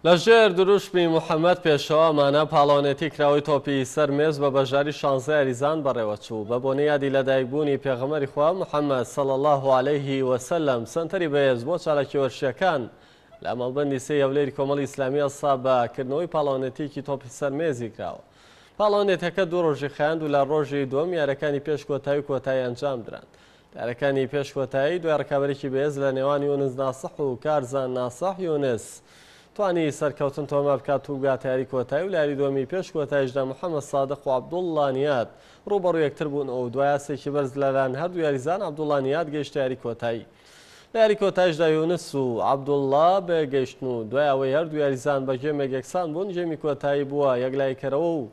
لە ژێر دروشمی محەمەد پێشەوامانە پاڵەوانێتی کراوەی تۆپی سەر مێز بە بەشداری شانزە یاریزان بەڕێوەچوو. بە بۆنەی یادی لەدایکبوونی پێغەمبەری خوا محەمەد صلی اللە علیه وسلم سەنتەری بەهێز بۆ چالاکی وەرزشیەکان لە مەڵبەندی سێی هەولێری کۆمەڵی ئیسلامی هەستا بە کردنەوەی پاڵەوانێتیەکی تۆپی سەر مێزی کراوە. پاڵەوانێتیەکە دوو ڕۆژی خایاند و لە ڕۆژی دووەم یاریەکانی پێش کۆتایی و کۆتایی ئەنجام دران. یاریەکانی پێش کۆتایی دوای ڕکابەرێکی بەهێز لە نێوان یونس ناسح و کارزان ناسح، یونس توانی سەرکەوتن تۆمار بکات و بگاتە یاری کۆتایی و لە یاری دووەمی پێش کۆتاییشدا محەمەد سادق و عەبدوڵڵا نیاد ڕووبەڕوو یەکتر بوون و دوای ئاستێکی بەرز لەلایەن هەردوو یاریزان عەبدوڵڵا نیاد گەیشتە یاری کۆتایی. لە یاری کۆتاییشدا یونس و عەبدوڵڵا بەیەکگەیشتن و دوای ئەوەی هەردوو یاریزان بە گێمێک یەکسان بوون گێمی کۆتایی بووە یەکلاییکەرەوە و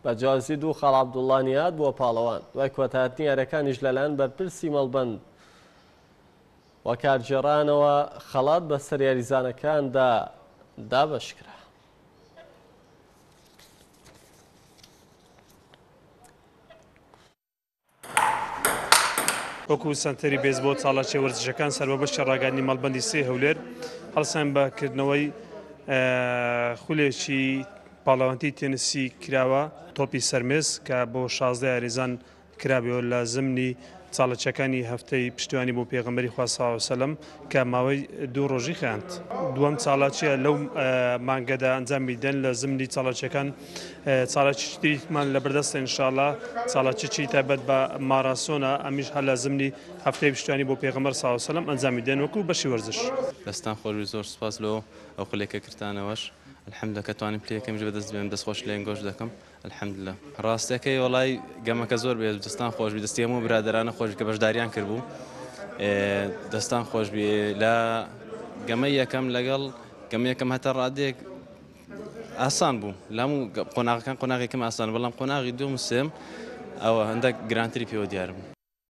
بە جیاوازی دوو خاڵ عەبدوڵڵا نیاد بووە پاڵەوان. دوای کۆتایهاتنی یارییەکانیش لەلایەن بەرپرسی مەڵبەند و کارگێڕانەوە خەڵات بەسەر یاریزانەکاندا دابەشکرا. وەکو سەنتەری بێز بۆ چاڵاکیە وەرزشەکان سەر بە بەشی ڕاگەیاندنی مەڵبەندی سێ هەولێر هەڵسان بە کردنەوەی خولێکی پاڵەوانتی تێنسی کراوە تۆپی سەرمێز کە بۆ 16 یاریزان کرابێەوە لە زمنی چاڵەچەکانی هەفتەی پشتیوانی بۆ پێغەمبەری خوا صلی الله علیه وسلم کە ماوەی دوو ڕۆژی خایاند. دووەم چالاکیە لەو مانگەدا ئەنجامی دەن لە زمنی چالاکیەکان چالاکیی تریمان لە بەردەستە ان شاء اللە چالاکیی تایبەت بە ماراسۆنە ئەمیش هەر لە زمنی هەفتەی پشتیوانی بۆ پێغەمبەر صلی اللە علیه وسلم ئەنجامی دەن وەکو بەشی وەرزش. دەستان خۆشبی زۆر سوپاس لۆ ئەو خولەی کە کردتانەوەش الحمدللە کە توانیم پلەی یەکەمیش بەدەست بێنم دەست خۆشی لە ئێنگۆش دەکەم الحمدللە. ڕاستەکەی وەڵای گەمەکە زۆر بەهێز بوو دەستان خۆشبی دەستی هەموو برادەرانە خۆشبی کە بەشداریان کردبوو دەستان خۆشبی لە گەمەی یەکەم لەگەڵ گەمە یەکەم هەتا ڕادەیەک ئاسان بوو لەم قۆناغەکان قۆناغێکم ئاسان بەڵام قۆناغی دوم سێم ئەوە هەندێک گرانتری پێوە دیار بوو.